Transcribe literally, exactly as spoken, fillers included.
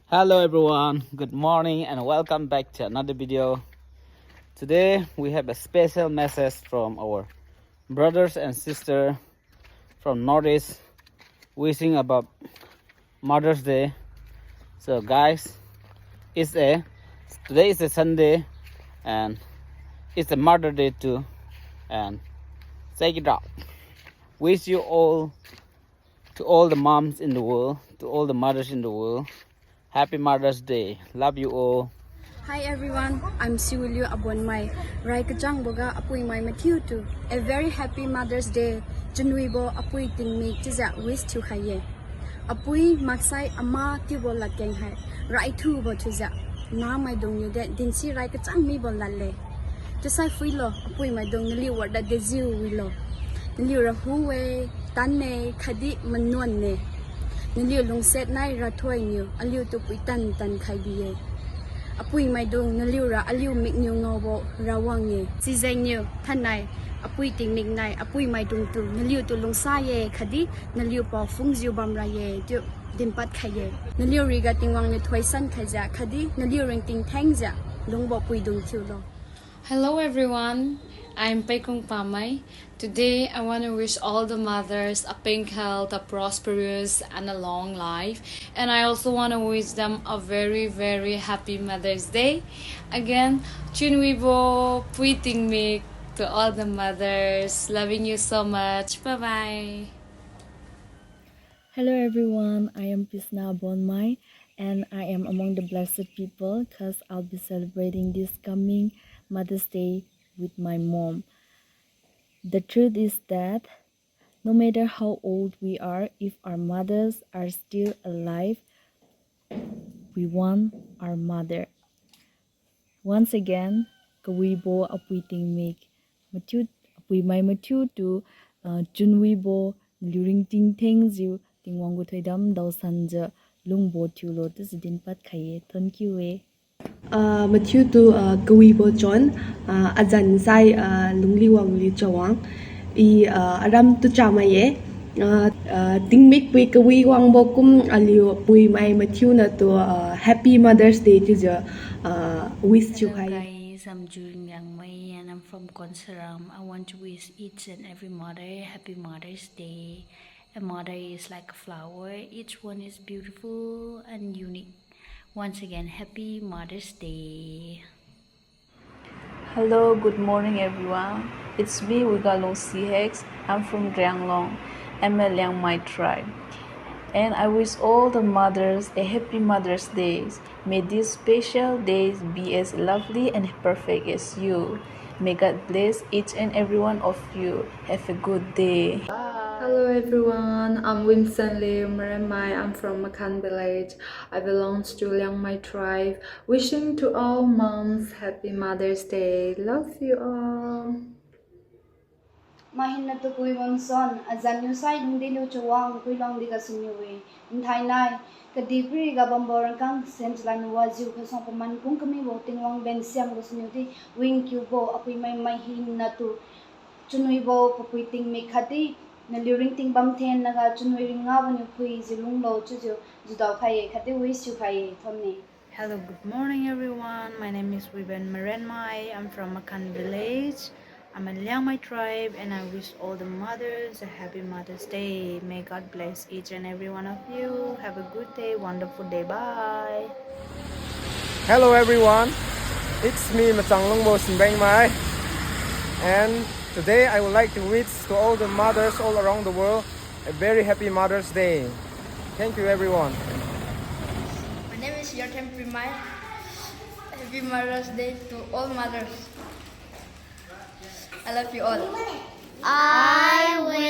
Hello everyone, good morning and welcome back to another video. Today we have a special message from our brothers and sister from Northeast wishing about Mother's Day. So guys, it's a today is a Sunday and it's a Mother Day too. And check it out. Wish you all, to all the moms in the world, to all the mothers in the world, Happy Mother's Day. Love you all. Hi everyone, I'm Siwiliu Abonmai. Rai kachangboga apuimai mathiutu a very happy Mother's Day. Chunwibo apui tingmik chiujiu wish thiukhai ye. Apui maksai ama tiubo ladkeng hai raithubo thiujiu, namaidung niu de dinsi rai kachang mibo ladle. Chiusai phuilo, apuimaidung naliu ward da dejiu wilo. Naliu ra hu-e, tan-e, khatdi manuan-e. Naliu lungsiat nai rathoi niu aliutu puitan tan khai bi-e. Apuimaidung naliu ra aliu mikniu ngaobo rawang-e. Sijengniu thainai apui tingmik nai apuimaidungtu naliutu lungsa ye khatdi naliu pao phungjiu bamra ye chiu dinpad khai ye. Naliu riga Tingwang niu thoisan khaijiu khatdi naliu ringting thengjiu lungbo puidung thiulo. Hello everyone, I'm Peikung Pamai. Today I want to wish all the mothers a pink health, a prosperous and a long life. And I also want to wish them a very, very happy Mother's Day. Again, chunwibo pui tingmik to all the mothers. Loving you so much. Bye bye. Hello everyone, I am Pisna Bonmai and I am among the blessed people cause I'll be celebrating this coming Mother's Day with my mom. The truth is that no matter how old we are, if our mothers are still alive, we want our mother. Once again, kawibo apui tingmik mathiu, apuimai mathiutu, ah, chunwibo naliu ringting thengjiu Tingwang gu thoidam daosanjiu lungbo thiulo chiujiu dinpad khai ye. Thank you e. Ah, mathiutu, ah, kawibo chon, ah, azan sai, ah, lungli wangli chawang. I, ah, aram tu chamai ye. Ah, ah, tingmik pui kawi wangbo kum aliu puimai mathiu natu, ah, Happy Mother's Day chiujiu, ah, wish thiukhai. Hello guys, I'm Juring Liangmai and I'm from Konsaram. I want to wish each and every mother happy Mother's Day. A mother is like a flower. Each one is beautiful and unique. Once again, happy Mother's Day. Hello, good morning, everyone. It's me, Wigalong C X. I'm from Rianglong. I'm a Liangmai tribe. And I wish all the mothers a happy Mother's Day. May these special days be as lovely and perfect as you. May God bless each and every one of you. Have a good day. Hello everyone, I'm Wimson Liu Maremai. I'm from Makhan village. I belongs to Liangmai tribe. Wishing to all moms happy Mother's Day. Love you all. Mahinatu kawi wangson, azan niu sai lungdi liu chawang, pui lungdi gasuniu-e. Nthainai, kadihpiriga bambo rangkang semjiu laniu wajiu khasang paman kung kamibo Tingwang bensiam gasuniu di wingkiubo apuimai mahinatu chunwibo papui tingmik khatdi naliu ringting bamthen naga chunwi ringabo niu phuijiu lunglo chiujiu judao khai-e khatdi wish thiukhai-e thonne. Hello, good morning, everyone. My name is Wiben Marenmai. I'm from Makhan village. I'm a Liangmai tribe, and I wish all the mothers a happy Mother's Day. May God bless each and every one of you. Have a good day, wonderful day. Bye. Hello, everyone. It's me, Machanglungbo Simbengmai. And today I would like to wish to all the mothers all around the world a very happy Mother's Day. Thank you, everyone. My name is Yorthem Primai. Happy Mother's Day to all mothers. I love you all. I wish